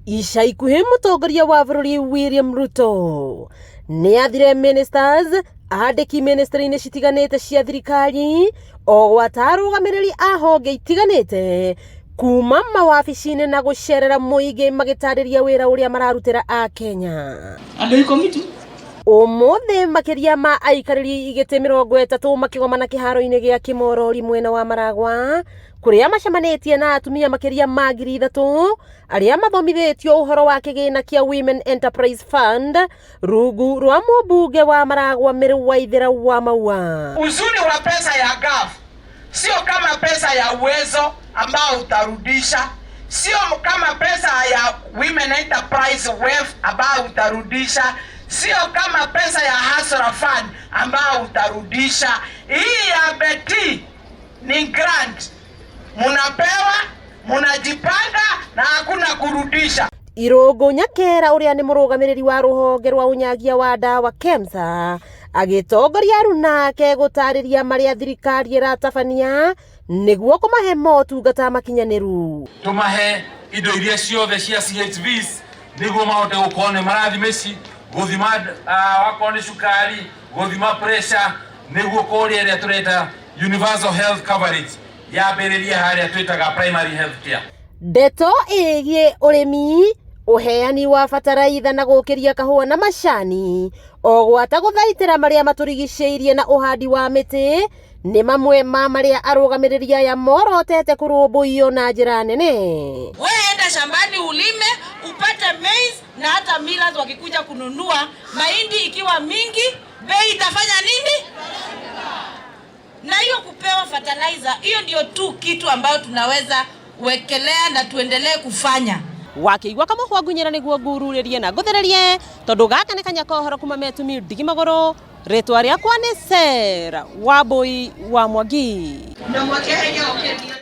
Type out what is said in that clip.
Ica ikuhĩ mũtongoria wa bũrũri William Ruto nĩ athire ministers andĩki ministry-inĩ citiganĩte cia thirikari o gwata arũgamĩrĩri a honge itiganĩte kuma mawabici-inĩ na gũcerera mũingĩ magĩtarĩria wĩra ũrĩa mararutĩra Akenya. Andũ 10 tu. Ũmũthĩ makĩria ma aikarĩri igĩtĩ 30 makĩgomana kĩharo-inĩ gĩa Kĩmorori mwena wa Maragwa kũrĩa macemanĩtie na atumia makĩria ma 3,000 arĩa mathomithĩtio ũhoro wa kĩgĩna kĩa Women Enterprise Fund rungu rwa mũmbunge wa Maragwa Mary Waithera wa Maua. Uzuri wa pesa ya GAF sio kama pesa ya Uwezo ambao utarudisha, sio kama pesa ya Women Enterprise WEF ambao utarudisha, sio kama pesa ya Hustler Fund ambao utarudisha. Hii ya Beti ni grant, munapewa, munajipanga na hakuna kurudisha. Irũngũ Nyakera ũrĩa nĩ mũrũgamĩrĩri wa rũhonge rwa ũnyagia wa ndawa KEMSA agĩtongoria aruna ake gũtarĩria marĩa thirikari ĩratabania nĩguo kũmahe motungata makinyanĩru. Tumahe indo iria ciothe cia CHVs niguo mahote gukorwo nĩ marathi mĩci gũthima wakorwo nĩ cukari, gũthima pressure, nĩguo kũrĩa ĩrĩa tũreta universal health coverage yambĩrĩrie harĩa twĩtaga primary health care. Ndeto ĩgiĩ ũrĩmi, ũheani wa bataraitha na gũkĩria kahũa na macani o gwata gũthaitĩra marĩa matũrigicĩirie na ũhandi wa mĩtĩ nĩ mamwe ma marĩa arũgamĩrĩri aya morotete kũrũmbũiyo na njĩra nene. We enda shambani ulime upate maize, na hata millers wakikuja kununua mahindi ikiwa mingi, bei itafanya nini? Na hiyo kupewa fertilizer, hiyo ndio tu kitu ambayo tunaweza wekelea na tuendelee kufanya. Wakĩigua kamũhwa ngunyĩra nĩguo ngururĩrie na ngũthererie tondũ gaka nĩ kanya ka ũhoro kuma metumi ndigi magũrũ. Rĩtwa rĩakwa nĩ Sarah Wambui wa Mwangi.